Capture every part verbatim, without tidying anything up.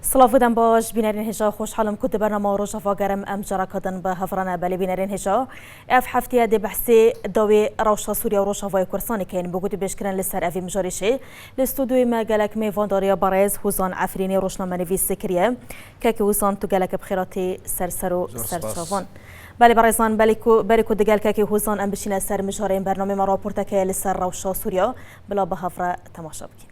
Silav û dem baş, bînerên hêja, xweşhal im ku di bernama Rojava Germ em careke din bi hev re ne. Belê bînerên hêja, ev hefteye dê behsê dawê rewşa Sûriye û Rojavayê Kurdistanê keyin. Bo gotûbêjkirin li ser evî mijarê jî li stûdyoyê me gelek mêvandariya berêz Hûzan Efrînê rojnamenivîs kiriye. Kekê Hûzan, tu gelek bi xêr hatî ser ser û Zor ser spas. Çavan. Belê berêzan, belê ku, berê ku digel kekê Hûzan em bişîne ser mijarên bernamê me, raporteke li ser rewşa Sûriye, bila bi hev re temaşe bikîn.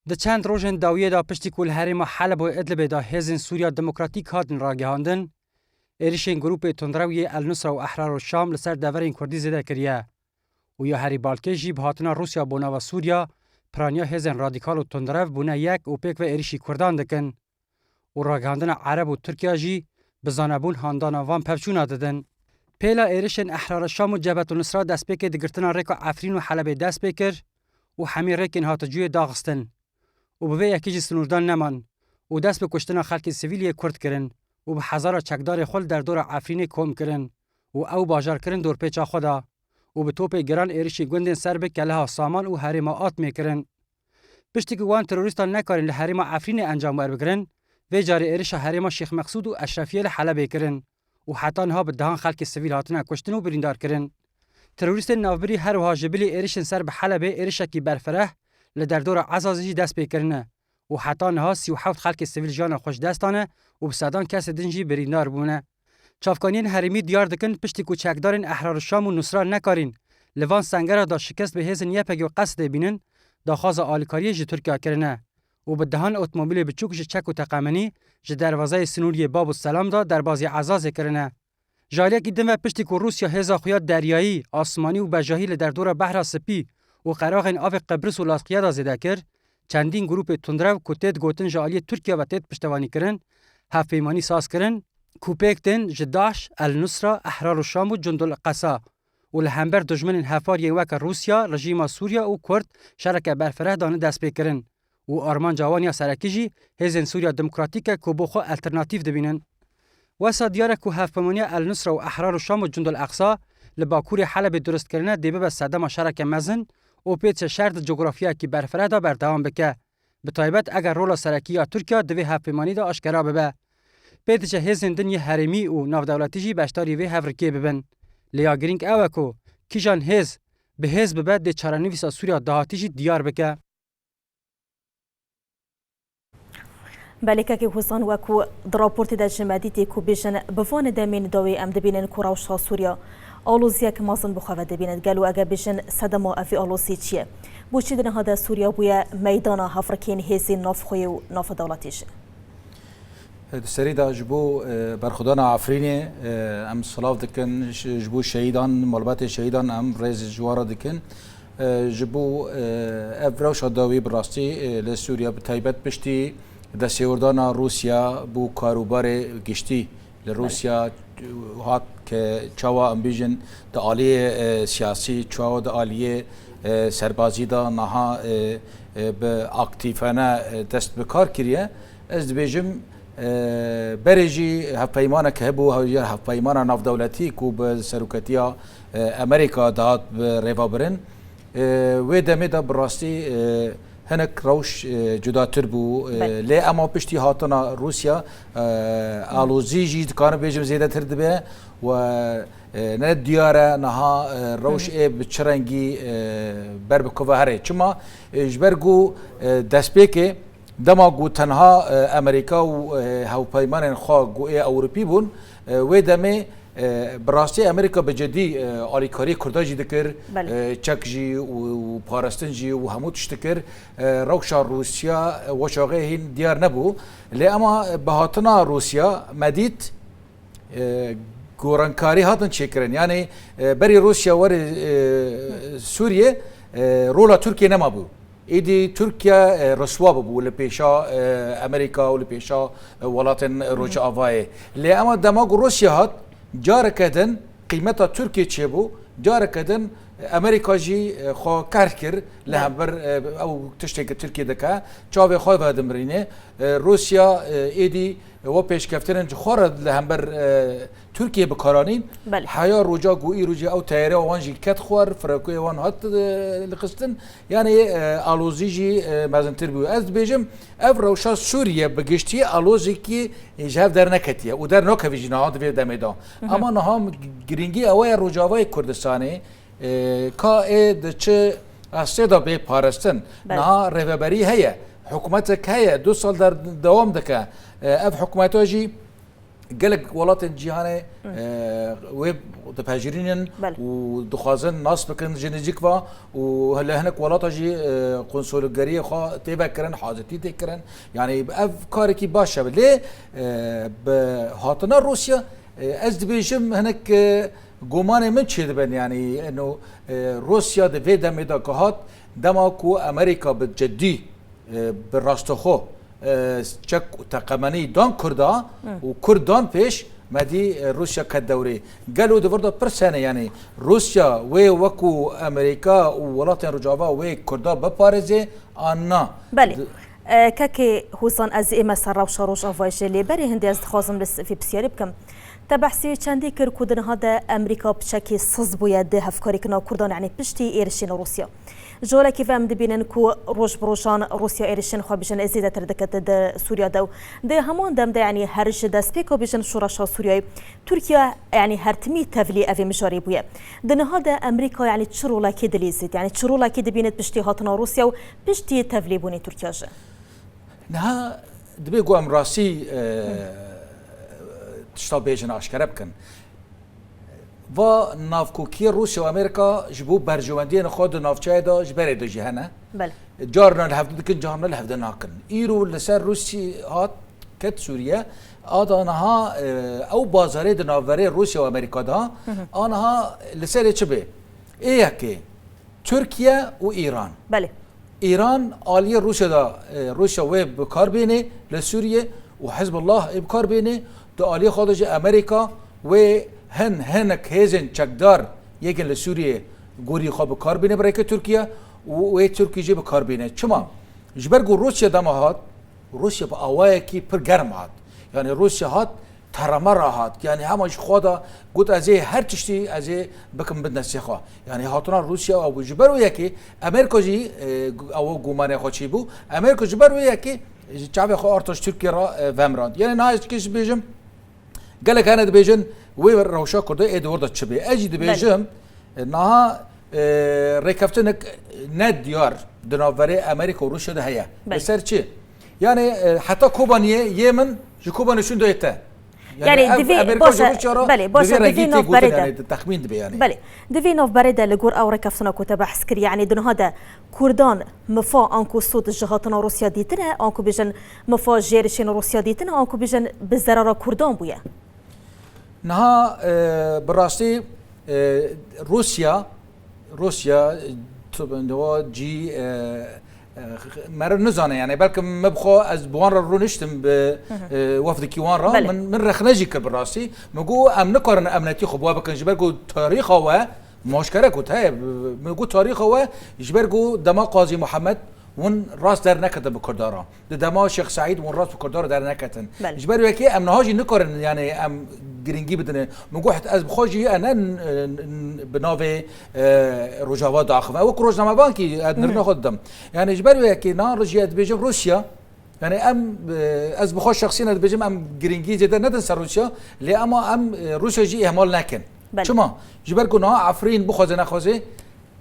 Di çend rojên dawiyê de piştî ku li herêma Heleb û Idlibê de hêzên Sûriya Demokratîk hatin ragihandin, êrişên grûpê tundrew yê El Nusra û Ehrar û Şam li ser deverên Kurdî zêde kiriye û ya herî balkêş jî bi hatina Rûsya bo nava Sûriya, piraniya hêzên radîkal û tundrev bûne yek û pêk ve êrişî Kurdan dikin. û ragihandina Ereb û Tirkiya jî bi zanebûn handana van pevçûna didin. Pêla êrişên Ehrara Şam û Cebhetun Nusra destpêkê di girtina rêka Efrîn û Helebê dest pê kir û hemî rêkên haticûyê daxistin û bi vê yekê jî sinûrdan neman û dest bi kuştina xelkê sivîl yê Kurd kirin û bi hezara çekdarê xwe li derdora Efrînê kom kirin û ew bajar kirin dorpêça xwe de û bi topê giran êrişî gundên ser bi Keleha Saman û herêma Atmê kirin. Piştî ku wan terorîstan nekarîn li herêma Efrînê encam werbigirin, vê carê êrişa herêma Şêx Meqsûd û Eşrefiyê li Helebê kirin û heta niha bi dehan xelkê sivîl hatine kuştin û birîndar kirin. Terorîstên navbirî her wiha ji bilî êrişên ser bi Helebê êrişekî berfireh li derdora Ezazê jî dest pê kirine û heta niha sî û heft xelkê sivîl jiyana xwe ji dest dane û bi sedan kesê din jî birîndar bûne. Çavkaniyên herêmî diyar dikin, piştî ku çekdarên Ehrar Şam û Nusra nekarîn li van sengera de şikest bi hêzên Y P G û Qesidê bînin, daxwaza alîkariyê ji Tirkiya kirine û bi dehan otomobîlê biçûk ji çek û teqemenî ji dervazeyê sinûrî yê Bab û Selam de derbazî Ezazê kirine. Ji aliyekî din ve piştî ku Rûsya hêza xwe ya deryayî, asmanî û bejahî li derdora Behra Spî û qeraxên avê Qibris û Laskiya de zêde kir, çendîn grûpê tundrew ku têt gotin ji aliyê Tirkiye ve têt piştevanîkirin, hevpeymanî saz kirin ku pêk tên ji DAIŞ, El Nusra, Ehrar û Şam û Cundul Qesa û li hember dijminên hevpar yên weke Rûsya, rejîma Sûriye û Kurd şereke berfireh dane destpêkirin û armanca wan ya serekî jî hêzên Sûriya Demokratîk e ku bo xwe alternatîf dibînin. Wesa diyar e ku hevpeymaniya El Nusra û Ehrar û Şam û Cundul Eqsa li bakurê Helebê durustkirine dê bibe sedema şereke mezin û pê diçe şer di cografyayekî berfireh de berdewam bike. Bi taybet eger rola serekî ya Tirkiye di vê hevpeymanî de aşkera bibe. Pê diçe hêzên din yê herêmî û navdewletî jî beşdarî vê hevrikê bibin. Lê ya girîng ew e ku kîjan hêz bi hêz bibe dê çarenivîsa Sûriya dahatî jî diyar bike. Belê kekê Hûzan, wekû di raportê de ji me dîtî ku bêjin bi van demên dawî em dibînin ku rewşa Sûriya aloziyek mezin bi xwe ve dibînin. Gelo eger bêjin sedema evî alozî çi ye? Bo çi di niha de Sûriya bûye meydana hevrikên hêzên navxweyî û navdewletî jî? Di serî de ji bo, e, berxwedana Efrînê, e, em silav dikin, ji, ji bo şehîdan, malbatê şehîdan em rêz ji wan re dikin. E, ji bo, e, ev rewşa dawî bi rastî, e, li Sûriye bi taybet piştî destêwerdana Rûsya bo karûbarê giştî li Rûsya hat ke çawa em bêjin di aliyê, e, siyasî, çawa di aliyê, e, serbazî de niha, e, e, bi aktîfane, e, dest bi kar kiriye. Ez dibêjim, e, berê jî hevpeymanek hebû, hew ya hevpeymana navdewletî ku bi seroketiya, e, Amerîka dihat bi rêvebirin. E, wê demê de bi rastî, e, hinek rewş, e, cudatir bû. E, Belê. Lê ema piştî hatina Rûsya, e, alozî jî dikarim bêjim zêdetir dibe we, e, ne diyar e niha, e, rewş Hı hı. ê bi çi rengî, e, ber bi ku ve here. Çima? E, ji ber ku, e, destpêkê dema ku tenha, e, Amerîka û, e, hevpeymanên xwe ku ê Ewropî bûn, e, wê demê, e, bi rastî Amerîka bi cidî, e, alîkariyê Kurda jî dikir, Belê. e, çek jî û, û parastin jî û hemû tişt dikir. E, rewşa Rûsya, e, weşaxê hîn diyar nebû. Lê ema bi hatina Rûsya me dît, e, gorankarî hatin çêkirin. Yanî, e, berî Rûsya were, e, Sûriye, e, rola Tirkiye nemabû. Êdî Tirkiye, e, riswa bibû li pêşa, e, Amerîka û li pêşa, e, welatên Rojavayê. Lê ema dema ku Rûsya hat, careke din qîmeta Tirkiye çêbû, careke din Amerîka jî, e, xwe kehr kir li Belê. hember, e, ew tiştê ku Tirkiye dike, çavê xwe vedimirîne. E, Rûsya, e, êdî we pêşkeftinên ji xwe re li hember, e, Tirkiye bi kar anîn. Belê. Heya roja ku îro jî ew teyare wan jî ket xwar, firekoyê wan hat, e, liqistin. Yanî, e, alozî jî, e, mezintir bû. Ez dibêjim, ev rewşa Sûriye bi giştî alozekî ji hev derneketiye û dernakevî jî niha di vê demê de. Hı hı. Ama niha girîngî ew e Rojavayê Kurdistanê, e, ka ê di çi astê de bê parastin. Belê. Niha rêveberî heye, hikûmetek heye, du sal der dewam dike. E, ev hikûmeta jî gelek welatên cîhanê, Hı. e, wê dipejirînin Belê. û dixwazin nas bikin ji nêzîk ve û li hinek welata jî, e, konsolgeriyê xwe tê vekirin, hazirtî tê kirin. Yanî ev karekî baş e. Lê, e, bi hatina Rûsya, e, ez dibêjim hinek, e, gumanê min çêdibin. Yanî eno, e, Rûsya di vê demê de ku hat, dema ku Amerîka bi cidî e, bi rastixwe, e, çek û teqemenî dan Kurda Hı. û Kurd dan pêş, me dî, e, Rûsya ket dewrê. Gelo di vir de pirs hene, yanî Rûsya wê wekû Amerîka û welatên Rojava wê Kurda biparêze an na? Belê. Di E, kekê Hozan, ez ê me ser rewşa Rojavayê jî, lê berê hindê ez dixwazim li s-, vî pisyarî bikim. Te behsî çendî kir ku di niha de Amerîka piçekî siz bûye di hevkarîkirina Kurdan, yanî piştî êrişên Rûsya. Ji holekî ve em dibînin ku roj bi rojan Rûsya êrişên xwe, bêjin, zêdetir dike di, di Sûriya de û di heman dem de, yanî her ji destpêka, bêjin, şoreşa Sûriyeyê, Tirkiye, yanî, hertimî tevlî evê mijarê bûye. Di niha de Amerîka, yanî, çi rolekê dilîzît? Yanî çi rolekê dibînit piştî hatina Rûsya û piştî tevlîbûnê Tirkiye jî? Niha dibê ku em rastî, e, Hı. tişta bêjin, aşkere bikin. Va navkokiyê Rûsya û Amerîka ji bo berjewendiyên xwe di navçeyê de ji berê de jî hene. Belê. Carna li hevdî dikin, carna li hevdî nakin. Îro li ser Rûsî hat, ket Sûriye, a da niha, e, ew bazarê di navberê Rûsya û Amerîka de, Hı hı. a niha li serê çi bê? Ê yekê, Tirkiye û Îran. Belê. Îran aliyê Rûsya de, e, Rûsya wê bi kar bênê li Sûriyê û Hizbullah ê bi kar bênê, di aliyê xwe de jî Amerîka wê hin hinek hêzên çekdar yekên li Sûriyê gorî xwe bi kar bênê bi rêkê Tirkiye û wê Tirkî jî bi kar bêne. Çima? Ji ber ku Rûsya dema hat, Rûsya bi awayekî pir germ hat. Yanî Rûsya hat, teremera hat. Yanî hema ji xwe de got, ez ê her tiştî ez ê bikim bin destê xwe. Yanî hatina Rûsya ew bû. Ji ber wê yekê Amerîka jî, e, ew gumanê xwe çêbû. Amerîka ji ber wê yekê ji çavê xwe arta ji Tirkiye re, e, vemirand. Yanî niha ez kê ji bêjim, gelek hene dibêjin, wê rewşa Kurda ê di wir de çi bê? Ez jî Belê. dibêjim, e, niha, e, rêkeftinek ne diyar di navberê Amerîka û Rûsya de heye. Belê. Li ser çi? Yanî, e, heta Kobaniyê yê min ji Kobanê şûn doyê te. Yanî Yanî, ev divê, Amerîka baş ji e, Rûsya re belê, baş e, divê divê rengî tê navberê gotin, de. yanî, di texmîn dibe, yanî. Belê. Divê navberê de li gor ew rêkeftina ku te behs kir, yanî di niha de Kurdan mifa anku sûd ji hatina Rûsya dîtine, anku bêjin mifa ji êrişên Rûsya dîtine, anku bêjin bi zerara Kurdan bûye? Niha, e, bi rastî, e, Rûsya, Rûsya, tu, niha cî, e, e, meriv nizane, yanî belkim min bi xwe, ez bi wan re rûniştim, bi, Hı hı. e, wefdekî wan re, Belê. min, min rexne jî kir bi rastî. Min got, em nikarin emnetî xwe bi we bikin, ji ber ku tarîxa we, maşkere got, heye, min got, tarîxa we, ji ber ku dema Qazî Muhammed, hûn rast derneketin bi Kurda re. Di dema Şêx Seîd hûn rast bi Kurda re derneketin. Belê. Ji ber wê yekê em niha jî nikarin, yanî em girîngî bidin. Min got, ez bi xwe jî, e, ne, n-, n-, bi navê, e, Rojava diaxivim. Ew wek rojnamevankî, ez Hı hı. nirna xwe didim. Yanî ji ber wê yekê niha jî ez dibêjim Rûsya, yanî em, e, ez bi xwe şexsîn ez dibêjim em girîngî zêde nedin ser Rûsya, lê ema em, e, Rûsya jî îhmal nekin. Belê. Çima? Ji ber ku niha Efrîn bixwaze nexwaze,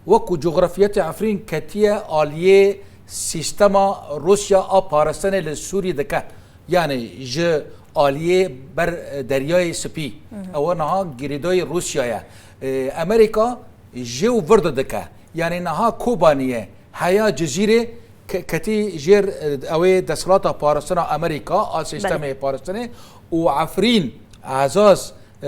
wekî cografiyetê Efrîn ketiye aliyê sîstema Rûsya a parastinê li Sûriyê dike. Yanî ji aliyê ber, e, Deryayê Spî. Hı hı. Ew niha girêdayî Rûsya ye. E, Amerîka jê û vir de dike. Yanî niha Kobaniyê heya Cizîrê ke-, ketî jêr, e, ew ê desthilata parastina Amerîka a sîstemê Belê. parastinê û Efrîn, Ezaz, e,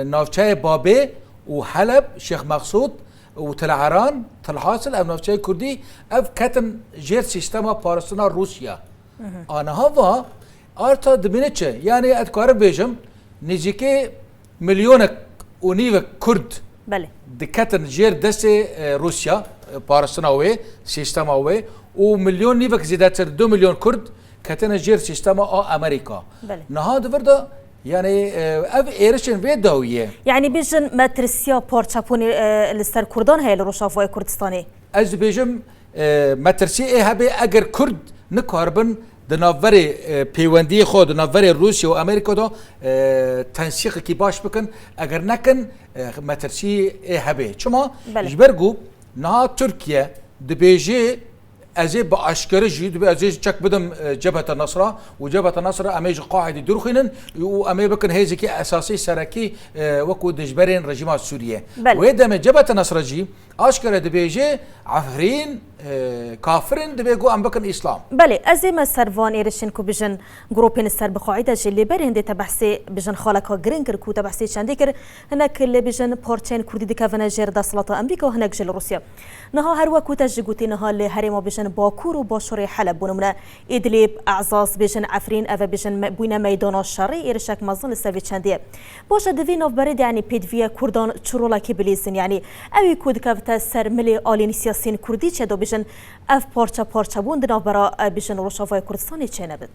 navçeyê Babê û Heleb, Şêx Mexsûd û Til Eran, Til Hasil, ev navçeyê Kurdî, ev ketin jêr sîstema parastina Rûsya. Hı hı. Aniha va, arta dibîne çi? Yanî ez dikarim bêjim, nêzîkê milyonek û nîvek Kurd Belê. Diketin jêr destê, e, Rûsya, e, paristina wê, sîstema wê û milyon nîvek zêdetir, du milyon Kurd ketine jêr sîstema a Amerîka. Belê. Niha di vir de, yanî, e, ev êrişên vê dawî ye. Yanî bêjin metirsiya parçebûnê, e, li ser Kurdan heye li Rojavayê Kurdistanê. Ez dibêjim, e, metirsiyê ê hebe eger Kurd nikaribin di navberê, e, pêwendiyê xwe di navberê Rûsya û Amerîka de, e, tensîqekî baş bikin, eger nekin, e, metirsiyê ê hebe. Çima? Belê. Ji ber ku niha Tirkiye dibêje, ez ê bi aşkere jî, dibê ez ê çek bidim, e, Cebheta Nasra û Cebheta Nasra em ê ji Qaîdê dûr xînin û em ê bikin hêzekî esasî serekî, e, wekû dijberên rejîma Sûriye. Belê. Wê demê Cebheta Nasra jî aşkere dibêje, Efrîn, e, kafir in, dibê ku em bikin Îslam. Belê, ez ê me ser van êrişên ku bijin grûpên li ser bi Qaîde jî, lê berê hindê te behsê bijin xaleka giring kir ku te behsê çendê kir, hinek lê bijin parçeyên Kurdî dikevine jêr desthilata Amerîka û hinek jî li Rûsya. Niha her wek ku te jî gotî, niha li herêma bijin Bakur û Başûrê Heleb, bo nimûne Îdlîb, Ezaz, bêjin Efrîn, ev e bêjin me-, bûyne meydana şerê, êrişek mezin li ser vê çendê ye. Baş e, di vî navberê de, yanî pêdiviye Kurdan çi rolekê bilîzin? Yanî ew ê ku dikevite ser milê aliyên siyasiyên Kurdî çê de bêjin, ev parçe parçebûn di navbera, e, bêjin Rojavayê Kurdistanê çênebit?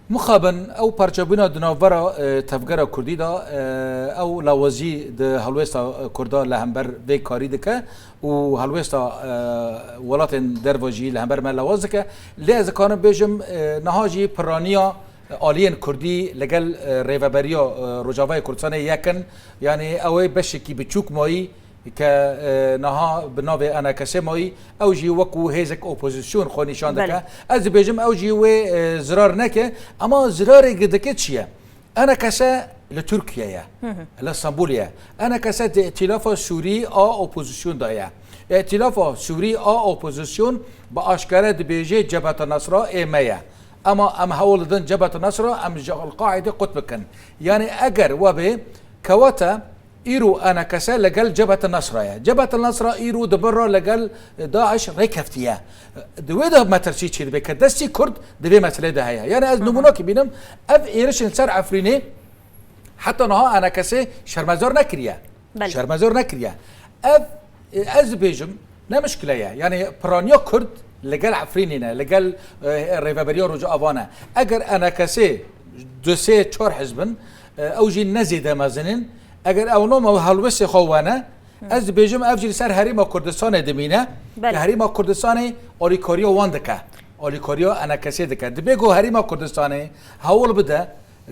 Mixabin ew parçebûna di navbera, e, tevgera Kurdî de, e, ew lawazî di helwêsta, e, Kurda li hember vê karî dike û helwêsta, e, welatên derve jî li hember me lawaz dike. Lê ez dikarim bêjim, e, niha jî piraniya aliyên Kurdî li gel, e, Rêveberiya, e, Rojavayê Kurdistanê yek in. Yanî ew ê beşekî biçûk mayî ke, e, niha bi navê ENKSê mayî, ew jî wekû hêzek opozîsyon xwe nîşan dike. Belê. Ez dibêjim ew jî wê, e, zirar neke, ema zirarê gi dike çi ye? ENKS li Tirkiye ye, Hı hı. li Stenbolê ye. ENKS di Îtîlafa Sûrî a Opozîsyon de ye. Îtîlafa Sûrî a Opozîsyon bi aşkere dibêje Cebheta Nasra ê me ye. Ema em hewl didin Cebheta Nasra em ji Elqaîdê qut bikin. Yanî eger we bê, kewate îro ENKS li gel Cebheta Nasra ye. Cebheta Nasra îro di bin re li gel DAIŞ rêkeftiye. Di wê de metirsî çêdibe ke destî Kurd di vê meselê de heye. Yanî ez Hı hı. nimûnekî bînim, ev êrişên ser Efrînê heta niha ENKSê şermezar nekiriye. Belê. Şermezar nekiriye. Ev, e, ez dibêjim, ne mişkile ye. Yanî piraniya Kurd li gel Efrînê ne, li gel, e, Rêveberiya Rojava ne. Eger ENKSê du sê çar hizb in, e, ew jî ne zêde mezin in. Eger ew nama helwestê xwe wene, Hı. ez dibêjim ev jî li ser Herêma Kurdistanê dimîne. Belê. Ke Herêma Kurdistanê alîkariya wan dike. Alîkariya ENKSê dike. Dibê ku Herêma Kurdistanê hewl bide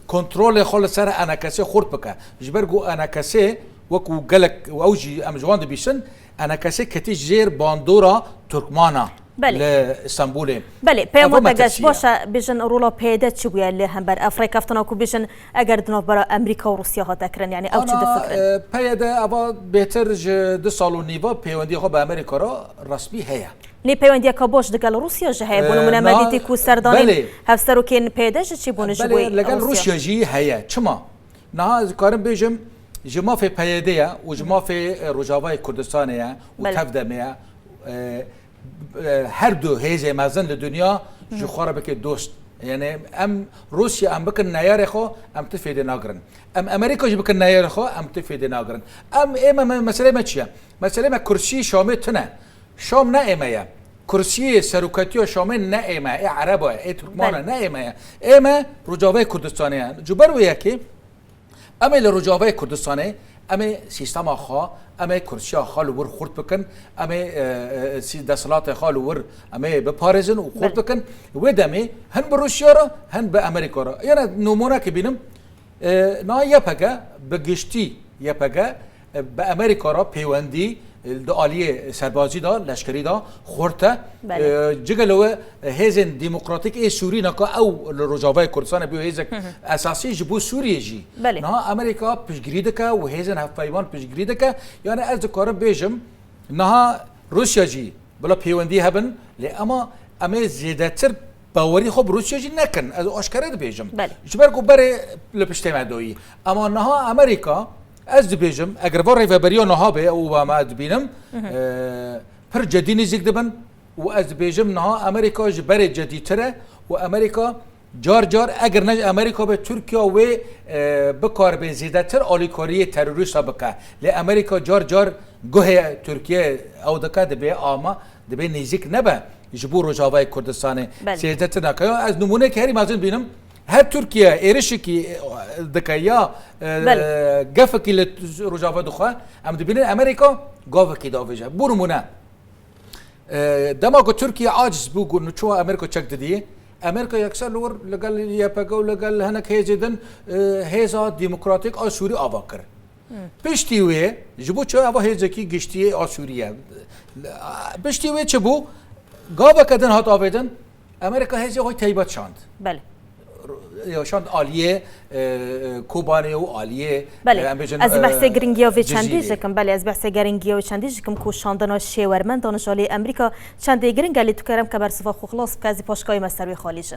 kontrolê xwe li ser ENKSê xurt bike. Ji ber ku ENKSê wekû gelek, ew jî em ji wan dibîsin, ENKSê ketî jêr bandora Turkmana Belê. li Stenbolê. Belê, peyama Ev te geş, metirsî ye. Baş e, bêjin rola PYD çi bûye li hember ev rêkeftina ku bêjin eger di navbera Amerîka û Rûsya hate kirin, yanî ew çi Ana, difikirin? e, PYD eva bêtir ji du sal û nîva pêwendiya xwe bi Amerîka re resmî heye. Nê peywendiyeka baş digel Rûsya jî heye. Bo Ee, nimûne me na-, dîtî ku serdanên belê. hevserokên PYD jî çêbûne ji Belê, bo legel Rûsya. Rûsya jî heye. Çima? Niha ez dikarim bêjim, ji mafê PYD ye û ji Hı hı. mafê, e, Rojavayê Kurdistanê ye û Belê. TEV-DEMê ye. E, e, her du hêzê mezin li dinya ji Hı hı. xwe re bike dost. Yani em Rûsya em bikin neyarê xwe, em ti fêdê nagirin. Em Amerîka jî bikin neyarê xwe, em ti fêdê nagirin. Em ê me, me, meselê me çi ye? Meselê me kursî Şamê tune. Şam ne ê me ye. Kursiyê seroketiya Şamê ne ê me, ê Ereba ye, ê Turkmana Belê. ne ê me ye. Ê me Rojavayê Kurdistanê ye. Ji ber wê yekê em ê li Rojavayê Kurdistanê, em ê sîstema xwe, em ê kursiya xwe li wir xurt bikin, em ê, e, e, sî-, desthilatê xwe li wir em ê biparêzin û xurt Belê. bikin. Wê demê hin bi Rûsya re, hin bi Amerîka re. Yene nûmonekê bînim, E, na Y P G, bi giştî Y P G, e, bi Amerîka re pêwendî, e, di aliyê serbazî de, leşkerî de xurt e. Belê. E, cigê li we, e, hêzên demokratîk ê Sûrî naka ew li Rojavayê Kurdistanê bû hêzek Hı hı. esasî ji bo Sûriyê jî. Belê. Niha Amerîka piştgirî dike û hêzên hevpeyvan piştgirî dike. Yani ez dikarim bêjim, niha Rûsya jî bila pêwendî hebin, lê ema em ê zêdetir bawerî xwe bi Rûsya jî nekin. Ez aşkere dibêjim. Belê. Ji ber ku berê li piştê me doyî. Ema niha Amerîka, ez dibêjim, eger va rêveberiya niha be û ba me ez dibînim, Hı hı. e, pir cedî nêzîk dibin û ez dibêjim niha Amerîka ji berê cedîtir e û Amerîka Car car eger ne ji Amerîka be, Tirkiye wê, e, bikaribe zêdetir alîkariyê terorîsta bike. Lê Amerîka car car guhê Tirkiye ew dike, dibê ama, dibê nêzîk nebe ji bo Rojavayê Kurdistanê. Belê. Zêdetir nake. Ya ez nimûneyekî herî mezin bînim. Her Tirkiye êrişekî, e, dike ya, e, Belê. gevekî li Rojava dixwe, em dibînin Amerîka gavekî davêje. Bo nimûne, E, dema ku Tirkiye aciz bû, ku çû Amerîka çek didî, Amerîka yekser li wir, li gel Y P G û li gel hinek hêzê din, e, hêza demokratîk a Sûrî ava kir. Piştî wê, ji bo çi eva hêzekî giştî a Sûrî ye? Piştî wê çi bû? Gaveke din hat avêtin, Amerîka hêzê xwe taybet şand. Belê. Ya şand aliyê, e, e, Kobanê û aliyê, Belê. e, em bêjin, Ez ê behsê e, giringiya vê çendî Cizîrê. jikim. Belê, ez behsê giringiya wê çendî jikim ku şandina şêwermendan ji aliyê Emrîka çendê giring e, lê tu kerem ke bersiva xwe xilas bike, ez ê paşkayê me ser wê xalî ji.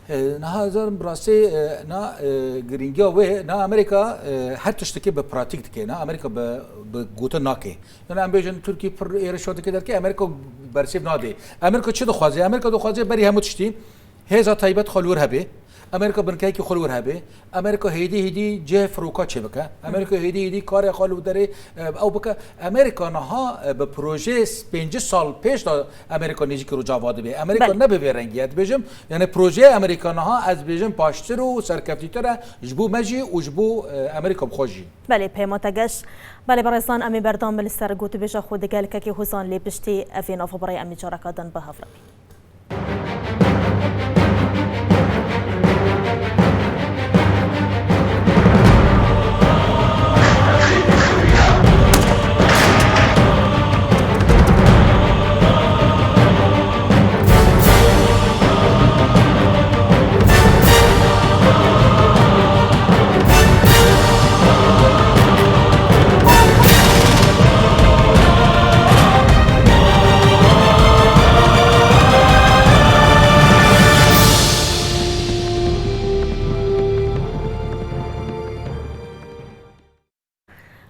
E, niha ez zanim bi rastî, e, na, e, giringiya wê, na Amerîka, e, her tiştekê bi pratîk dike, na Amerîka bi, bi gotin nake. Yani em bêjin Tirkî pir êrişa dike derkê, Amerîka bersiv nade. Amerîka çi dixwaze? Amerîka dixwaze berî hemû tiştî hêza taybet xwe li wir hebe. Amerîka binkeyekî xwe li wir hebe. Amerîka hêdî hêdî cihê firoka çêbike. Amerîka hêdî hêdî karê xwe li derê, e, ew bike. Amerîka niha, e, bi projeyê pêncî sal pêş de Amerîka nêzîkî Rojava dibe. Amerîka Belê. ne bi vê rengî ye dibêjim. Yani projeyê Amerîka niha ez dibêjim baştir û serkeftîtir e ji bo me jî û ji bo, e, Amerîka bi xwe jî. Belê peyma te geş. Belê berêzan em ê berdam bin li ser gotûbêja xwe digel Kekê Hozan lê piştî evê navxwe birê em ê careka din bi hev re bin.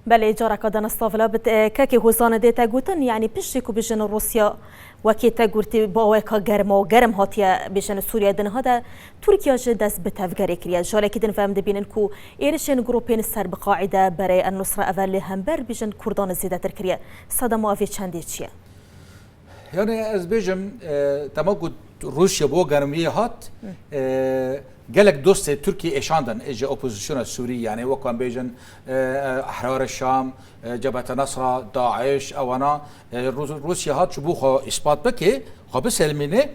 Belê, careka din ez tavila bit, e, Kekê Hozanê dê te gotin, yanî piştî ku bijin Rûsya wekî te gurtî bi aweka germa û germ hatiye bijin Sûriye, di niha de Tirkiye jî dest bi tevgerê kiriye. Ji alekî din ve em dibînin ku êrişên grûpên ser bi Qaîde, berê El Nusra eve li hember bijin Kurdan zêdetir kiriye. Sedema vê çendê çi ye? Yani ez bêjim, e, dema ku Rûsya bo germiyê hat, e, gelek dostê Tirkiyê êşandin, e, ji opozisyona Sûrî, yani wek em bêjin, e, Ehrar Şam, e, Cebhete Nesra, DAIŞ, ewana, e, Rûs-, Rûsya hat ji bo xwe îspat bike, xwe biselmîne,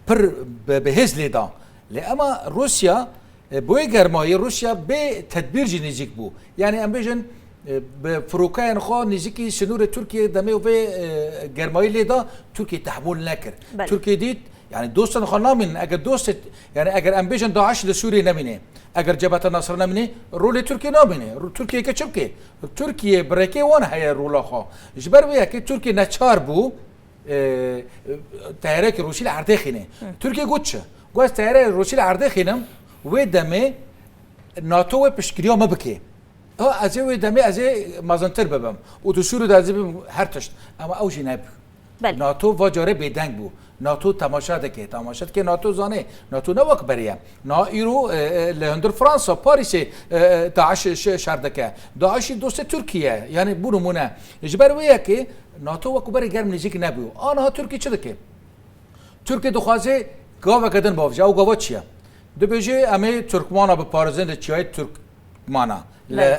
pir bi, bi hêz lê da. Lê ema Rûsya E, bi wê germayî Rûsya bê tedbîr jî nêzîk bû. Yani em bêjin, e, bi firokeyên xwe nêzîkî sînorê Tirkiyê demê vê, e, germayî lê da, Tirkiye tehmûl nekir. Belê. Tirkiye dît, yani dostên xwe namînin. Eger dostê, yani eger em bêjin DAIŞ li Sûriyê nemîne, eger Cebheta Nasra nemîne, rolê Tirkiye namîne. Ru-, Tirkiye ke çi bike? Tirkiye bi rêkê wan heye rola xwe. Ji ber wê yekê Tirkiye neçar bû, e, e, teyarekî Rûsî li erdê xîne. Hı. Tirkiye got çi? Got, ez teyarê Rûsî li erdê xînim, wê demê NATO wê piştgiriya me bike. Ha, ez ê wê demê ez ê mezintir bibim. Û di Sûrî de ez ê bibim her tişt. Ama ew jî nebû. Belê. NATO va carê bêdeng bû. NATO temaşe dike, temaşe dike, NATO zane. NATO ne wek berê ye. Na îro, e, e, li hundir Fransa, Parîsê, e, e, DAIŞ şe-, şer dike. DAIŞ jî dostê Tirkiye ye. Yani bo nimûne. Ji ber wê yekê NATO wekî berê germ nêzîk nebû. Aniha Tirkiye çi dike? Tirkiye dixwaze gaveke din bavêje. Ew gava çi ye? Dibêje, em ê Tirkmana biparêzin li çiyayê Tirkmana, li, Belê.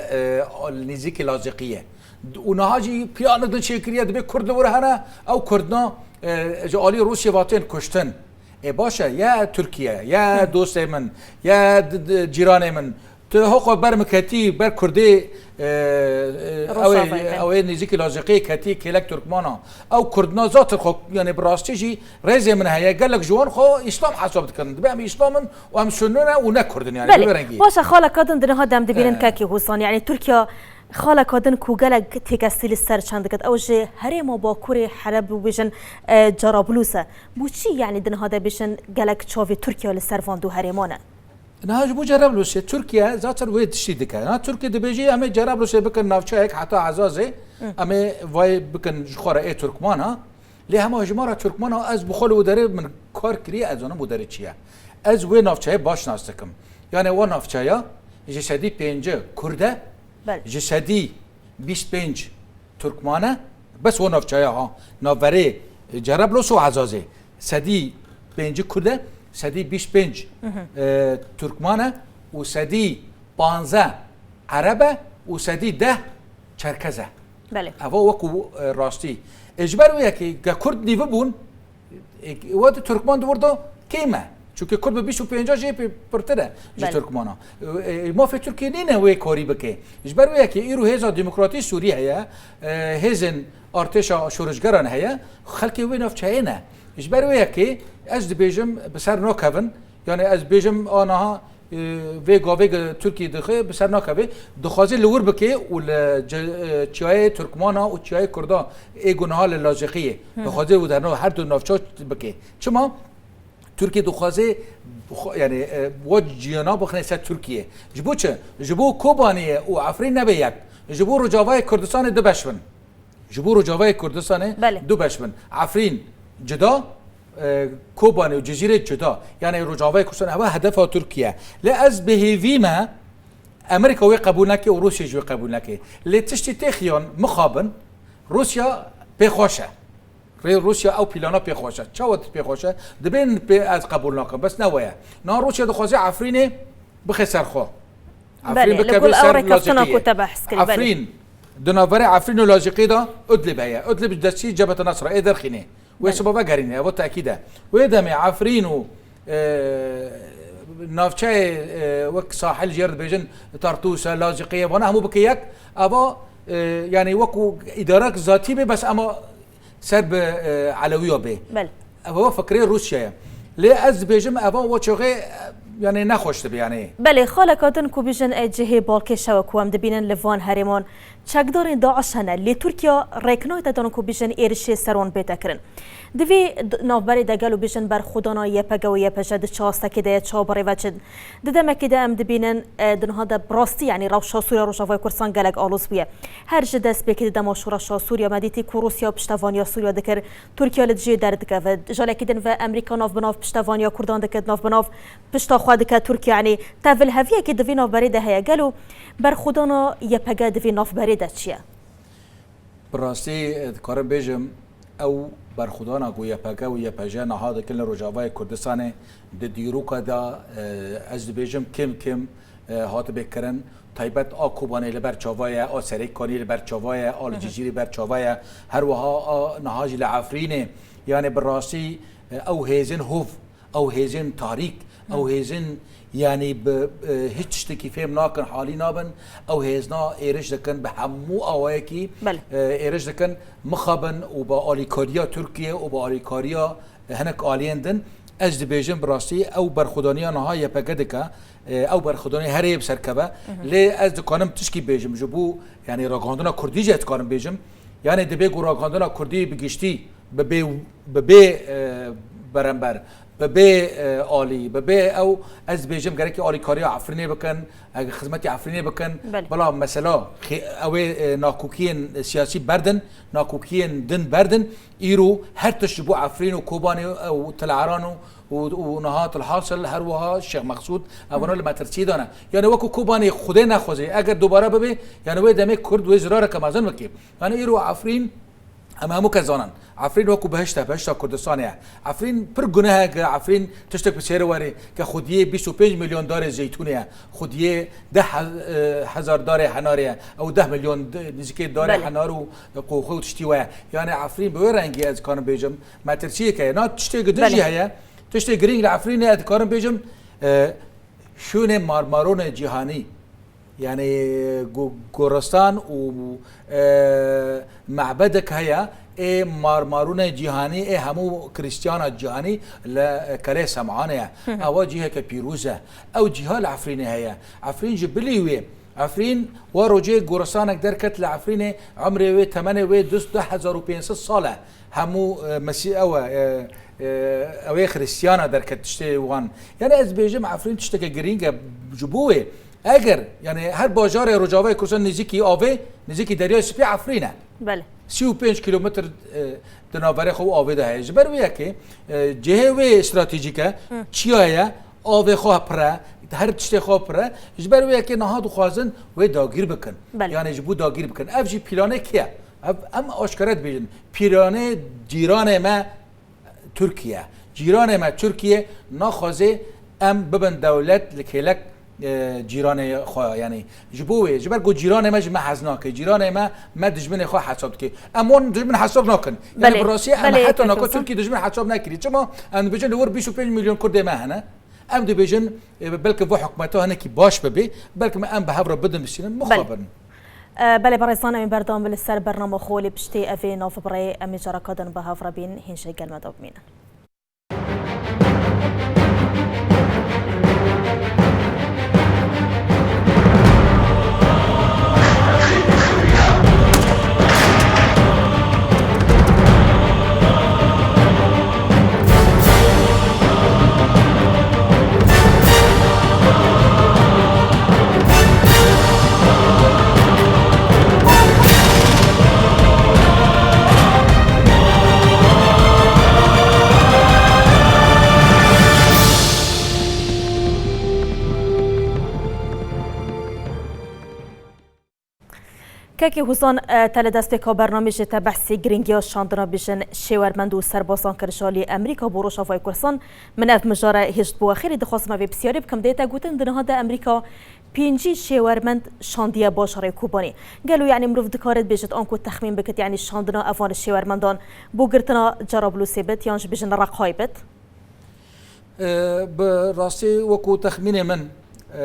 e, li nêzîkî Laziqiyê. Û niha jî planek din çêkiriye, dibê Kurd li wir hene, ew Kurdna, e, ji alî Rûsya ve tên kuştin. Ê baş e, ya Tirkiye, ya Hı. dostê min, ya d-, d-, cîranê min, tu hoko ber min ketî, ber Kurdê, e, e, ew ê, Rojavayê, belê. ew ê nêzîkî Laziqiyê ketî, kêlek Tirkmana. Ew Kurdna zaten xwe, yani bi rastî jî rêzê min heye, gelek ji wan xwe Îslam hesab dikin. Dibe em Îslam in û em Sunni ne û ne Kurd in, yani bi vê Belê. rengî. Baş e, xaleka din di niha de em dibînin He. Kekê Hozan. Yani Tirkiye xaleka din ku gelek têkestî li ser çend diket, ew ji herêma Bakurê Heleb û bêjin, e, Carablus e. Bo çi yani di niha de bêjin gelek çavê Tirkiye li ser van du herêman e? Niha ji bo Cerablûsê Tirkiye zaten wê tiştî dike. Niha Tirkiye dibêje, em ê Cerablûsê bikin navçeyek heta Ezazê, Hı. em ê vayê bikin ji xwe re ê Tirkmana. Lê hema ji me re Tirkmana, ez bi xwe li wê derê min kar kiriye, ez zanim wê derê çi ye. Ez wê navçeyê baş nas dikim. Yani o navçeya ji sedî pêncî Kurd e, Belê. ji sedî bîst pênc Turkman e, bes o navçeya ha, navberê Cerablos û Ezazê. Sedî pêncî Kurd e, sedî bîst pênc, e, Turkman e û sedî panzdeh Ereb e û sedî deh Çerkez e. Belê. Eva wekû, e, rastî. E, ji ber wê yekê ge Kurd nîvi bûn, e, we di Turkman di wir de kêm e. Çunke Kurd bi bîst û pênca jê pê pirtir e ji Belê. Turkmana. E, e, mafê Tirkiyê nîne wê karî bike. Ji ber wê yekê îro hêza demokratî Sûrî heye, e, hêzên artêşa şoreşgeran heye, xelkê wê navçeyê ne. Ji ber wê yekê ez dibêjim bi ser nakevin, yani ez dibêjim a niha, e, vê gavê ke Tirkiyê dixe bi ser nakeve, dixwaze li wir bike û li ce-, e, çiyayê Turkmana û çiyayê Kurda ê ku niha li Laziqiyê, Hı hı. dixwaze û derna her du navça bike. Çima? Tirkiyê dixwaze, xwe-, yani, e, we ciyana bixine ser Tirkiye. Ji bo çi? Ji bo Kobaniyê û Efrîn nebe yek. Ji bo Rojavayê Kurdistanê du beş bin. Ji bo Rojavayê Kurdistanê Belê. du beş bin. Efrîn cida, e, Kobanê û Cizîrê cida. Yani Rojavayê Kurdistan eva hedefa Tirkiye. Lê ez bi hêvî me Amerîka wê qebûl neke û Rûsya jî wê qebûl neke. Lê tiştî tê xiyan mixabin Rûsya pê xweş e. Rê Rûsya ew plana pê xweş e. Çawa pê xweş e? Dibên pê ez qebûl nakim. Bes ne we ye. Niha Rûsya dixwaze Efrînê bixe ser xwe. Efrîn Belê, li bikeve gul ew ser rêkeftina Laziqiyê. ku te behs kirî, belê. Efrîn, di navberê Efrîn û Laziqiyê de Idlib heye. Idlib ji destî Cebheta Nesra ê derxînê. Wê Belê. siba vegerîne, ev tekîd e. Wê demê Efrîn û, e, navçeyê, e, wek sahil jê re dibêjin, Tartûs e, Laziqiyê, vana hemû bike yek. Eva, e, yani wekû îdarek zatî be, bes ema ser bi, e, Elewiya bê. Belê. Eva fikrê Rûsya ye. Lê ez dibêjim eva o çaxê, e, yani nexweş dibe yani. Belê, xaleka din ku bijin e cihê balkêş e ku em dibînin li van herêman. Çekdarên DAIŞ hene, lê Tirkiye rêk nayte dan ku bijin êrişê ser wan bête kirin. Di vê d-, navberê de gelo bijin berxwedana YPG û YPJ di çi astekê de ye, çawa bi rê ve çin? Di demekê de em dibînin, e, di niha de bi rastî, yanî rewşa Sûriya Rojavayê Kurdistan gelek aloz bûye. Her ji destpêkê di dema şoreşa Sûriya me dîtî ku Rûsya piştevaniya Sûriya dikir, Tirkiye li dijê derdikeve. Jalekî din ve Amerîka nav bi nav piştevaniya Kurdan dike, nav bi nav pişta xwe dike Tirkiye. Yanî tevilheviyekê di vê navberê de heye. Gelo berxwedana YPG di vê navberê de çi ye? Bi rastî, e, dikarim bêjim, ew berxwedana ku YPG û YPJ niha dikin li Rojavayê Kurdistanê di dîroka de, e, ez dibêjim kêm kêm, e, hatibe kirin. Taybet a Kobanê li ber çava ye, a Serêkanî li ber çava ye, a li Hı hı. Cizîrê ber çava ye. Her wiha a niha jî li Efrînê. Yani bi rastî, e, ew hêzên hov, ew hêzên tarîk, Hı. ew hêzên, yani bi, e, hiç tiştekî fêm nakin, halî nabin. Ew hêzna êriş dikin, bi hemû awayekî, Belê. e, êriş dikin. Mixabin û bi alîkariya Tirkiye û bi alîkariya, e, hinek aliyên din, ez dibêjim bi rastî ew berxwedaniya niha YPG dike, e, ew berxwedanî herê bi ser keve. Hı hı. Lê ez dikanim tişkî bêjim ji bo, yani ragihandina Kurdî jî ez dikanim bêjim. Yani dibê ku ragihandina Kurdî bi giştî bi bê, bi bê, e, berember, bi bê, e, alî, bi bê ew, ez dibêjim gerekî alîkariya Efrînê bikin, e, xizmetî Efrînê bikin. Belê. Bila mesela xê-, ew ê, e, nakokiyên siyasî berdin, nakokiyên din berdin. Îro her tişt ji bo Efrîn û Kobanê û Til Eran û, û, û niha Til Hasil, her wiha Şêx Mexsûd, evana Hı. li metirsiyê de ne. Yani wekî Kobanê Xwedê nexwazê, eger dubare bibe, yani wê demê Kurd wê zirareke mezin bike. Yani îro Efrîn, Em hemû kes zanin. Efrîn wekû behişt e, behişta Kurdistanê ye. Efrîn pir guneh e ke Efrîn tiştek bi sêre werê, ke xwediyê bîst û pênc milyon darê zeytûnê ye, xwediyê deh he-, e, hezar darê henarê ye, ew deh milyon d-, nizîkê darê Belê. henar û qoxê û tiştî we ye. Yani Efrîn bi wê rengî ez dikarim bêjim, metirsiyek heye. Na tiştê din jî Belê. heye. Tiştê girîng li Efrînê ez dikarim bêjim, e, şûnê marmaronê cîhanî. Yani go-, goristan û, e, mebedek heye, ê marmarûnê cîhanî, ê hemû Krîstiyana cîhanî li Kelê Sem'anê ye. Hı hı. Ewa ciheke pîroz e. Ew cîha li Efrînê heye. Efrîn ji bilî wê. Efrîn wa rojê goristanek derket li Efrînê, emrê wê, temenê wê du hezar û pênc sed sal e. Hemû, e, Mesîh ew e, e, e, ew ê Xirîstiyana derket tiştê wan. Yani ez bêjim Efrîn tişteke girîng e ji bo wê. Eger, yani her bajarê Rojavayê Kurdistan nêzîkî avê, nêzîkî Deryayê Spî Efrîn e. Belê. Sî û pênc kilometr, e, di navberê xwe û avê de heye. Ji ber wê yekê, e, cihê wê stratejîk e, Hı. çiya ye, avê xwe pir e, her tiştê xwe pir e. Ji ber wê yekê niha dixwazin wê dagîr bikin. Belê. Yani ji bo dagîr bikin. Ev jî planê kê ye? Ev em aşkere dibêjin. Planê cîranê me Tirkiye. Cîranê me Tirkiye naxwaze em bibin dewlet li kêlek, e, cîranê xwe. Yani ji bo wê, ji ber ku cîranê me ji me hez nake. Cîranê me, me dijminê xwe hesab dike. Em wan dijmin hesab nakin. Yani Belê, bi rastî em belê, heta naka Tirkî dijmin hesab nekirî. Çima? Em dibêjin li wir bîst û pênc milyon Kurdê me hene. Em dibêjin, e, belki vê hikûmeta hinekî baş bibe, belki me em bi hev re bidin bişînin, Belê. mixabin. E, belê, berêzan, em ê berdewam bin li ser bernama xwe, lê piştî evê navbirê em ê careka din bi hev re bîn, hîn jî gel me de bimînin. Kekê Hûsan, e, te li destpêka bernamê jî te behsî girîngiya şandina bêjin şêwermend û serbazan kir ji alî Amerîka bo Rojavayê Kurdistan. Min ev mijare hêşt bo we xêrê, dixwazim vê pisyarê bikim. Dê te gotin di niha de Amerîka pêncî şêwermend şandiye bajarê Kobanê. Gelo, yanî, mirov dikare bêjit anku texmîn bikit, yanî, şandina evan şêwermendan bo girtina Cerablûsê bit yan jî bêjin Reqayê bit? E, bi rastî wekû texmînê min, e,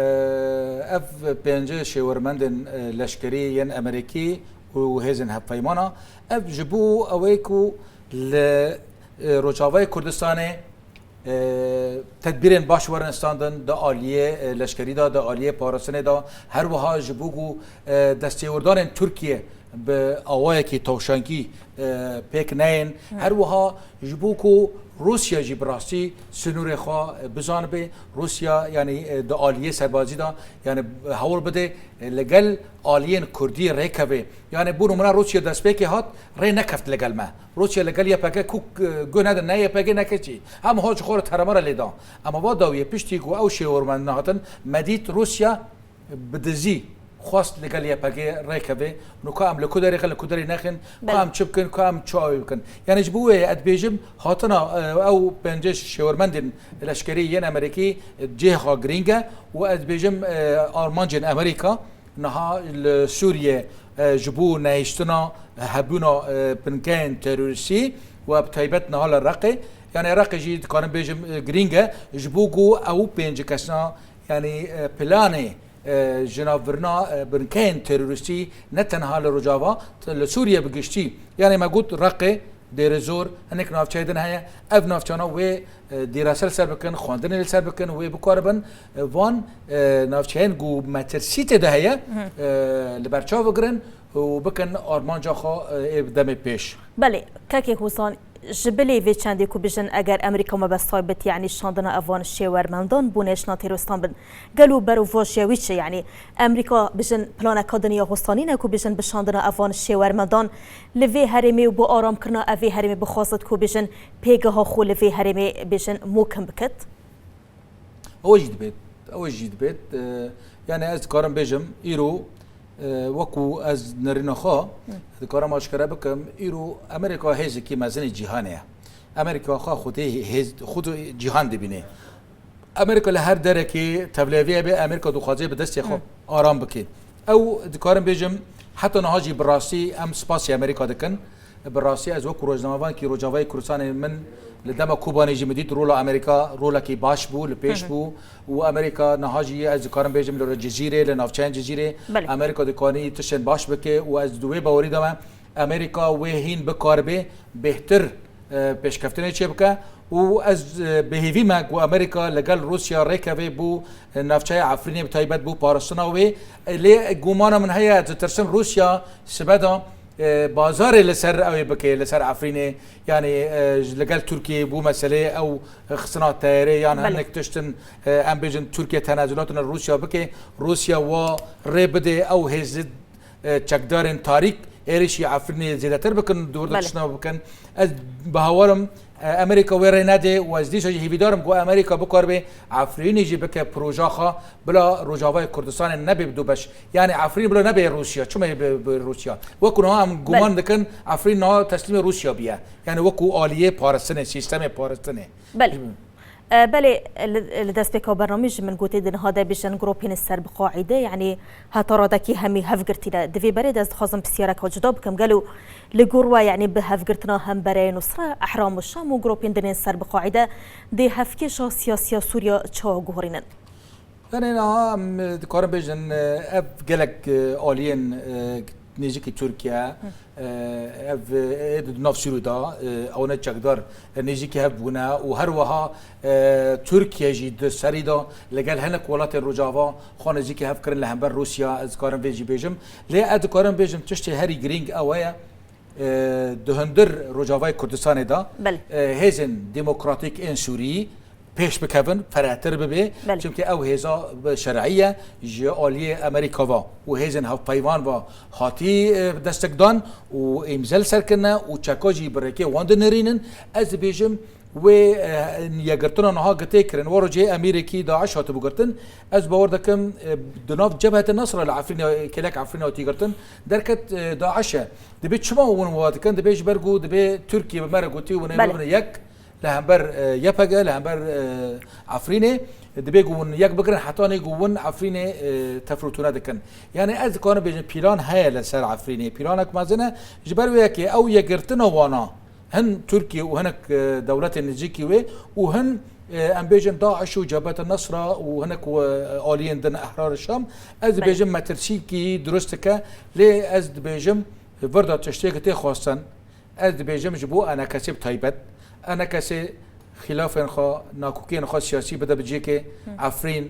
ev pêncî şêwermendên, e, leşkerî yên Amerîkî û hêzên hevpeymana, ev ji bo ew ê ku li, e, Rojavayê Kurdistanê, e, tedbîrên baş werin standin, di aliyê, e, leşkerî de, di aliyê parastinê de, her wiha ji bo ku, e, destêwerdanên Tirkiye bi awayekî tewşankî, e, pêk neyên. Her wiha ji bo ku Rûsya jî bi rastî sinûrê xwe, e, bizanibe, Rûsya, yanî, e, di aliyê serbazî de, yanî, e, hewl bide, e, li gel aliyên Kurdî rêkeve. Yanî, bo nimûne Rûsya destpêkê hat, rê nekeft li gel me. Rûsya li gel Y P G ku, e, guh nedin ne Y P G ne keçî. Hema hat ji xwe re teremara lê da. Ema va dawiyê piştî ku ew şêwermend nehatin, me dît Rûsya bi dizî xwest li gel Y P G rêkeve, no ka em li ku derê xin, li ku derê nexin, ka Belê. em çi bikin, ka em çi awê bikin. Yani ji bo wê ez dibêjim, hatina, e, ew pêncî şêwermendên leşkerî yên Amerîkî, e, cihê xwe girîng e û ez dibêjim, e, armancên Amerîka niha li Sûriye, e, ji bo nehiştina hebûna, e, binkeyên terorîstî û bi taybet niha li Reqê, yani Reqê jî dikarim bêjim, e, girîng e, ji bo ku ew pêncî kesna, yani, e, planê e, jinavbirina, e, binkeyên terorîstî ne tenha li Rojava, t-, li Sûriye bi giştî. Yanî me got Reqê, Dêrezor, hinek navçeyê din heye. Ev navçana wê, e, dîrasê li ser bikin, xwendinê li ser bikin, wê bikaribin, e, van, e, navçeyên ku metirsî tê de heye, e, li ber çav bigirin û bikin armanca xwe, e, ê demê pêş. Belê, kekê Hûsan, Ji bilî vê çendê ku bijin, eger Amerîka mebesta bit, yanî şandina evan şêwermendan bo nêşna terorîstan bin, gelo berovajiya wî çi? Yanî Amerîka bijin planeka din ya xwe nîne ku bijin bi şandina evan şêwermendan li vê herêmê û bo aramkirina evê herêmê bixwazit ku bijin pêgeha xwe li vê herêmê bijin mukim bikit? Ew jî dibêt, ew jî dibêt. E, yani ez dikarim bêjim, îro, e, wekû ez nerîna xwe, dikarim aşkere bikim, îro Amerîka hêzekî mezin ê cîhanê ye. Amerîka xwe xwedê hêz, xwedê cîhan dibîne. Amerîka li her derekê tevleviyê be, Amerîka dixwaze bi destê xwe aram bike. Ew dikarim bêjim, heta niha jî bi rastî em spasî Amerîka dikin. Bi rastî ez wekî rojnamevankî Rojavayê Kurdistanê min li dema Kobanê jî min dît rola Amerîka rolekî baş bû, li pêş bû û Amerîka niha jî ez dikarim bêjim li Cizîrê, li navçeyên Cizîrê Belê. Amerîka dikanî tiştên baş bike û ez di wê bawerî de me Amerîka wê hîn bikaribe bêhtir, e, pêşkeftinê çêbike û ez, e, bi hêvî me ku Amerîka li gel Rûsya rêkeve bo, e, navçeya Efrînê bi taybet bo parastina wê. E, lê gumana min heye, ez ditirsim Rûsya sibe de, e, bazarê li ser ew ê bike, li ser Efrînê, yanî, e, ji, li gel Tirkiyê bo meseleyê ew xistina teyarê yan Belê. hinek tiştin, e, em bêjin Tirkiye tenezulatine Rûsya bike, Rûsya wa rê bide ew hêzid e, çekdarên tarîk êrişî Efrînê zêdetir bikin, di wir de Belê. tiştna bikin. Ez bi hawar im, E, Amerîka wê rê nede û ez dîsa jî hêvîdar im ku Amerîka bikaribe Efrînê jî bike proja xwe, bila Rojavayê Kurdistanê nebe bi du beş. Yanî Efrîn bila nebe Rûsya. Çima bi, bi Rûsya? Wekî niha em guman Belê. dikin Efrîn niha teslîmê Rûsya biye. Yanî wekî aliyê parastinê, sîstemê parastinê. Belê. E, belê, li, li destpêka bernameyê jî min gotê di niha de bêjin grûpên li ser bi qaîde, yanî heta radekî hemî hevgirtî ne. Di vê berê de ez dixwazim pisyareka cuda bikim. Gelo li gor we, yanî bi hevgirtina hembereyê Nusra, Ehram û Şam û grûpên din ên ser bi qaîde dê hevkêşa siyasiya Sûriya çawa guherînin? Yanî niha em dikarin bêjin, ev gelek, e, aliyên, e, nêzîkî Tirkiye, Hı. e, ev, e, ê di nav Sûrî de, e, ew ne çekdar, e, nêzîkî hev bûne û her wiha, e, Tirkiye jî di serî de li gel hinek welatên Rojava xwe nêzîkî hev kirin li hember Rûsya, ez dikarim vê jî bêjim. Lê ez dikarim bêjim tiştê herî girîng ew e, e, di hundir Rojavayê Kurdistanê de, Belê. e, hêzên demokratîk ên Sûrî pêş bikevin, ferehtir bibe. Belê. Çimkî ew hêza bi şer'î ye, ji aliyê Amerîka ve û hêzên hevpeyvan ve hatî, e, destekdan û îmze li ser kirine û çeka jî bi rêkê wan dinirînin. Ez dibêjim, wê, e, yekgirtina niha ku tê kirin, wero cihê emîrekî DAIŞ hatibû girtin. Ez bawer dikim, e, di nav Cebhete Nesra li Efrînê, kêlek Efrînê hatî girtin, derket, e, DAIŞ e. Dibê çima hûn wa dikin? Dibê ji ber ku dibê Tirkiye bi me re gotî hûn ê Belê. bibin yek li hember, e, Y P G, li hember, e, Efrînê. Dibê ku hûn yek bigirin, hetanî ku hûn Efrînê, e, tefrûtûne dikin. Yanî ez dikarim bêjim, plan heye li ser Efrînê. Planek mezin e. Ji ber wê yekê ew yekgirtina wana hin Tirkiye û hinek, e, dewletên nêzîkî wê û hin, e, em bêjin DAIŞ û Cebhete Nesra û hinek, e, aliyên din Ehrar Şam. Ez Belê. dibêjim metirsîkî dirust dike, lê ez dibêjim vir de tiştê ku tê xwestin. Ez dibêjim ji bo ENKSê bi taybet. ENKSê xîlafên xwe, nakokiyên xwe siyasî bide bi cihekê. Hı. Efrîn, e,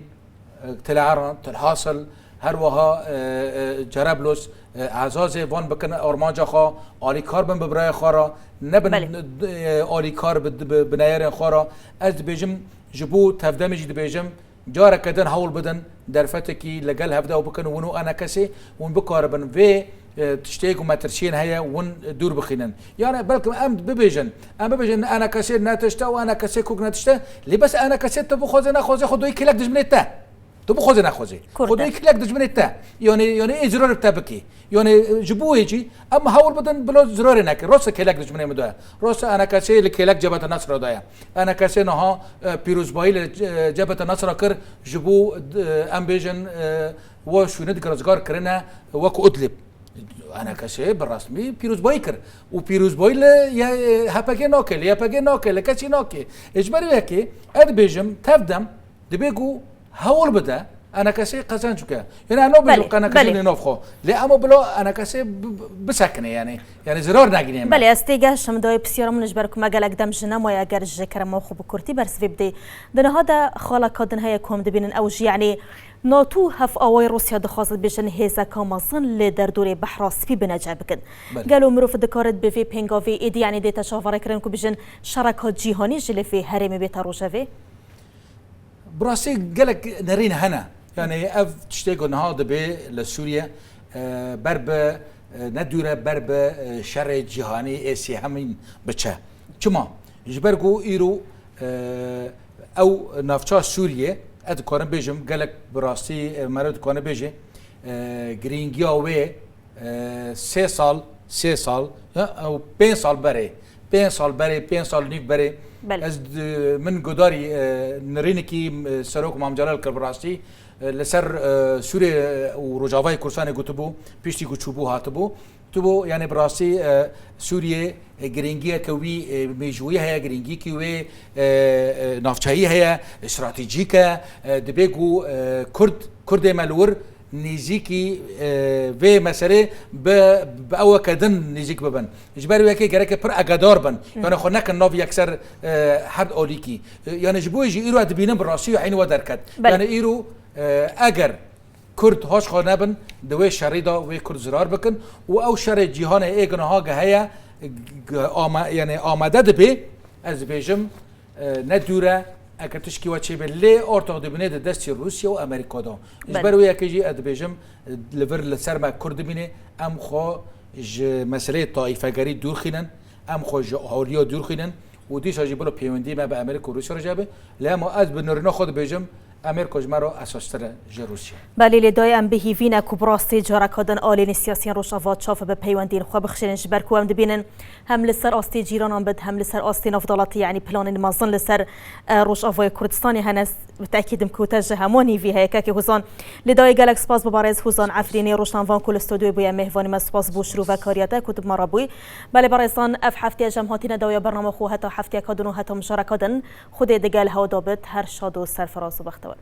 Til Eran, Til Hasil, her wiha, e, e, Cerablos, e, Ezazê van bikin armanca xwe, alîkar bin bi birayê xwe re, nebin, Belê. e, alîkar bi, bi, bi neyarên xwe re. Ez dibêjim, ji bo Tevdemê jî dibêjim, careke din hewl bidin, derfetekî li gel hevde ew bikin, hûn û ENKSê, hûn bikaribin vê, e, tiştê ku metirsiyên heye, hûn dûr bixînin. Yanî belkim em bibêjin, em bibêjin ne ENKSê ne tişt e û ENKSê kok ne tişt e, lê bes ENKSê tu bixwazê nexwazê xwe doyê kêlek dijminê te. Tu bixwazê nexwazê. Kurd Xwe e. doyê kêlek dijminê te. Yanî, yanî ê zirarê bi te bikî. Yanî ji bo wê jî em hewl bidin bila zirarê neke. Rast e kêlek dijminê min de ye. Rast e ENKSê li kêlek Cebhete Nesra de ye. ENKSê niha, e, pîrozbayî li, e, Cebhete Nesra kir ji bo, e, em bêjin, e, we şûnê dike rizgar kirine wek Idlib. ENKSê bi resmî pîrozbayî kir. Û pîrozbayî li ye, e, H P G nake, li Y P G nake, li kesî nake. Ê ji ber wê yekê ez dibêjim, Tevdem, Dibê ku hewl bide ENKSê qezenc bike. Yanî em nabêjin Belê, qeneqijî belê. li nav xwe. Lê em ê bila ENKSê bi, bi, bisekine yanî. Yanî zirar negîne me. Belê, ez têgehiştim dawê pisyara min ji ber ku me gelek dem ji nemaye eger ji kerema xwe bi kurtî bersivê bidê. Di niha de xaleka din heye ku em dibînin ew jî yanî NATO û hevawayê Rûsya dixwazin bêjin hêzeka mezin li derdorê Behra Spî bineceh bikin. Belê. Gelo mirov dikare bi vê pêngavê êdî yanî dête çaverêkirin ku bêjin şereka cîhanî ji li vê herêmê bête rojevê? Bi rastî gelek nerîn hene. Yanî ev tiştê ku niha dibê li Sûriye, e, ber bi, e, ne dûr e ber bi, e, şerê cîhanî ê sêhemîn biçe. Çima? Ji ber ku îro, e, ew navça Sûriye, ez dikarim bêjim, gelek bi rastî, e, meriv dikare bêje, e, girîngiya wê, e, sê sal, sê sal, ya, ew pênc sal berê, pênc sal berê, pênc sal nîv berê, Belê. ez, e, min gudarî, e, nirînikî, e, Serok Mam Celal kir bi rastî, e, li ser, e, Sûrê, e, û Rojavayê Kurdistanê gotibû, piştî ku çûbû hatibû. Gotibû, yanî bi rastî, e, Sûriyê, e, girîngiyeke wî, e, mêjûyî heye, girîngiyekî wê, e, e, navçeyî heye, stratejîk e, e, dibê ku, e, Kurd, Kurdê me li wir nêzîkî, e, vê meselê bi, bi eweke din nêzîk bibin. Ji ber wê yekê gereke pir agedar bin. Hı. Yani xwe nekin nav yekser, e, her alîkî. E, yani ji bo wê jî îro ez dibînim bi rastî û eynî we derket. Belê. Yani îro, e, eger Kurd haş xwe nebin, di wê şerî de wê Kurd zirar bikin û ew şerê cîhanê ê ginaha ge heye, ge-, ama-, yani amade dibe, ez dibêjim, e, ne dûr e, eke tişkî we çêbe, lê ortax dibîne di destî Rûsya û Amerîka de. Ji Belê. ber wê yekê jî ez dibêjim, e, li vir li ser me Kurd dibîne, em xwe ji meseleyê taîfegerî dûr xînin, em xwe ji hawliya dûr xînin û dîsa jî bila pêwendî me bi Amerîka û Rûsya re jî hebe. Lê hema ez bi nirîna xwe dibêjim, Amerîka ji me re esastir e ji Rûsya. Belê, lê dayê em bihîvî ne ku bi rastî careka din alînî siyasiyên Rojava çav bi peywendiyên xwe bixşînin, ji ber ku em dibînin hem li ser astê cîranan bit, hem li ser astê navdelatî, yanî planên mezin li ser, e, Rojavayê Kurdistanê hene. Bi tekîd im ku te ji heman hîvî heye, kekê Hozan. Lê dayê gelek spas bo berêz Hozan Efrînê, rojnamevan ku li stûdyoyê bûye, mêvanî me, spas bo şirovekariya te ku tu bi me re bûyî. Belê berêzan, ev hefteya ji em hatine dawiya bernama xwe, heta hefteyeka din û heta mijareka din, Xwedê digel hew de bit, her şad û serfiraz û bextewer.